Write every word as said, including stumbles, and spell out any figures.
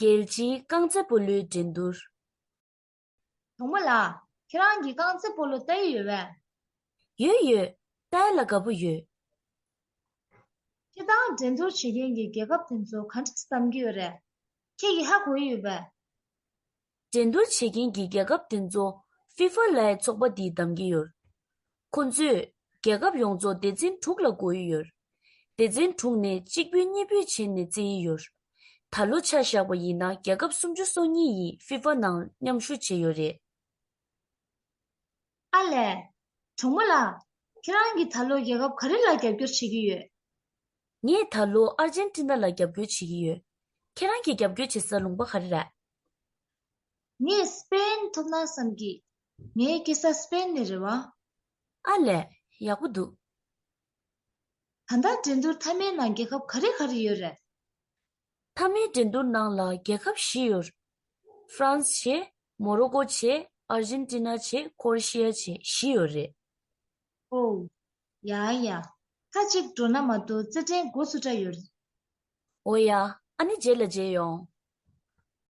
རྒྱལ་སྤྱིའི་རྐང་རྩེད་སྤོ་ལོའི་འགྲན་བསྡུར། གྲོགས་མོ་ལགས། ཁྱེད་རང་གིས་རྐང་རྩེད་སྤོ་ལོ་ལྟ་ཡི་ཡོད་པས། ཡོད་ཡོད། ལྟ་ཡ་ལ་དགའ་པོ་ཡོད། སྤྱིར་བཏང་འགྲན་བསྡུར་བྱེད་མཁན་གྱི་རྒྱལ་ཁབ་དེ་ཚོ་ག་འདྲ་བསམ་གྱི་ཡོད་རེད། ཁྱེད་ཀྱིས་ཧ་གོ་ཡི་ཡོད་པས། འགྲན་བསྡུར་བྱེད་མཁན་གྱི་རྒྱལ་ཁབ་དེ་ཚོ་ཧྥི་ཧྥ་ལའི་ཚོགས་པ་འདིས་བདམས་ཀྱི་ཡོད། ཁོ་ཚོས་རྒྱལ་ཁབ་ཡོངས་རྫོགས་སྡེ་ཚན་དྲུག་ལ་བགོ་ཡི་ཡོད། སྡེ་ཚན་དྲུག་ནས་གཅིག་པུས་གཉིས་པུས་བྱས་ནས་རྩེ་ཡི་ཡོད། ད་ལོ་ཆ་བཞག་པ་ཡིན་ན་རྒྱལ་ཁབ་སུམ་ཅུ་སོ་གཉིས་ཡིས་ཧྥི་ཧྥ་ནང་མཉམ་ཞུགས་བྱས་ཡོད་རེད། ཨ་ལས། གྲོགས་མོ་ལགས། ཁྱེད་རང་གིས་ད་ལོ་རྒྱལ་ཁབ་ག་རེ་ལ་རྒྱབ་སྐྱོར་བྱེད་ཀྱི་ཡོད། ངས་ད་ལོ་ཨར་ཇན་ཊི་ན་ལ་རྒྱབ་སྐྱོར་བྱེད་ཀྱི་ཡོད། ཁྱེད་རང་གིས་རྒྱབ་སྐྱོར་བྱེད་ས་ལུང་པ་ག་རེ་རེད། ངས་སི་པེན་ཐོབ་ན་བསམ་གྱི། ངའི་སྐྱེས་ས་སི་པེན་ནས་རེད་བ། ཨ་ལས། ཡག་པོ་འདུག། ད་ལྟ་འགྲན་བསྡུར་མཐའ་མའི་ནང་རྒྱལ་ཁབ་ག་རེ་ག་རེ་ཡོད་རེད། མཐའ་མའི་འགྲན་བསྡུར་ནང་ལ་རྒྱལ་ཁབ་བཞི་ཡོད། ཧྥ་རན་སི་བྱས། མོ་རོ་ཀོ་བྱས། ཨར་ཇན་ཊི་ན་བྱས། ཀོ་རེ་ཤི་ཡ་བྱས། བཞི་ཡོད་རེད། ཨོ། ཡ་ཡ། ད་ཅིག་འགྲོ་ན་མ་གཏོགས་རྩེད་འགྲན་འགོ་ཚུགས་གྲབས་ཡོད་རེད། ཨོ་ཡ། ཨ་ནི་རྗེས་ལ་མཇལ་ཡོང་།